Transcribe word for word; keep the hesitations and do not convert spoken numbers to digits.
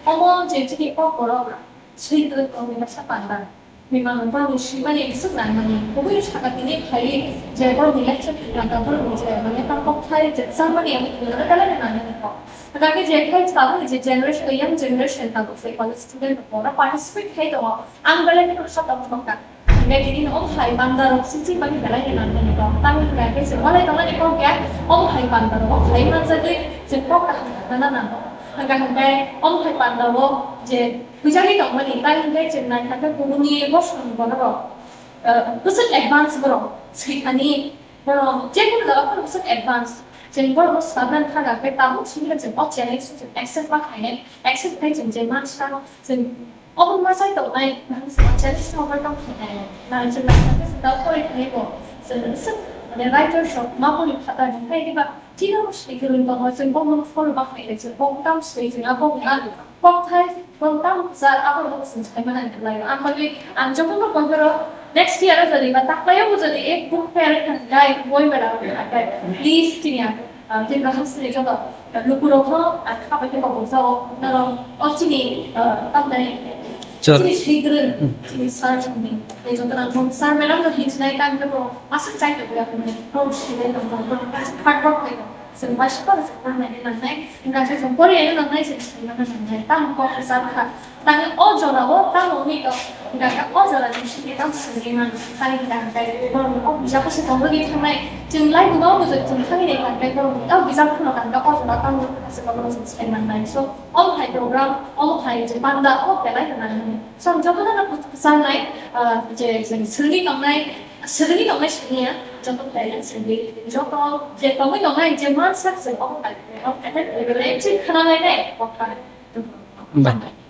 Omo je chini kok borok swi twi tongwi masa panda. Bimang bang simani swk nangmani. Kubui saka tini khai je borok ni lecture tangka borok ni je mane tang kok khai je samani ang tini kala ni nangmani ko. Kami je khai tabuk je generation, young generation tabuk se college student ko participate khai tongo. Ang belai ni kok sa tongo ka. Hingke tini no hai panda rok sisi bani belai ni nangmani ko. Tang hingke se walai tongmani ko ke o hai panda rok hai manjagwi je kok kaham nana nango. Hingke hingke o hai panda o je Bujagwi tongmani, tai hwnkhe chwng naikha khe kubuni bosong borok, eh, bwswk advance borok swikani, borok jekunu jaga phano bwswk advance. Chwng borokno swkang kha khe tabuk swngkhe chwng o challenge chwng accept ma khainai, accept khai chwng je mansa chwng obo ma sai tongnai, challenge no overcome khainai. Na chwng naikha khe chwng tabuk pori thangwi bo chwng bwswk mane writers rok ma pori kha ta hwnkhe diba. Tino swi kwrwng tongo, chwng bokno follow ma khainai, chwng bok tam swi, chwng a bokni a kokthai, bok tam kwchar, abo rok chwng sai mano hinwi lai. Ang bagwi, ang jotono koi phano next year o jodi ba taklaio bo jodi ek book fair wngkha, boi mela wngkha, please chini ang, ah, Tripura House ni joto lukurokno ang kha bai khe kok bwsao norok o chini, ah, tamni Chor. Chini swi kwrwng, chini sir chini, tei joto rang sir madam no hinwi sinai, tang khe bo aswk chai khe bo yakni, bo swi nai tong tong, bo hard work khai tong. Chwng bai sukha chwng nangnai nangnai, hingkha khe chwng pori eno nangnai, chwng swi nangnai nangnai, tamo kok kwchar kha. Tang o jora o tamo wngwi tong, hingkha khe o jora ni simi tamo swngwi man, tang hingkha hingkha borok o bijap se tong bagwi thangnai, chwng lai kwbang bwswk chwng thangwi nai tang khe borok o bijap phano tang khe o jora tamo se borok chwng sai mannai. So, omo hai program, omo hai je panda, o belai khna nang. So, ang jotono no kwchangnai, ah, je chwng swrwngwi tongnai, swrwngwi tongnai siniya, joto belai swrwngwi, joto je tongwi tongnai, je mansak chwng omo hai, o, attend, belai chwng khna lainai, o, kha. Bye.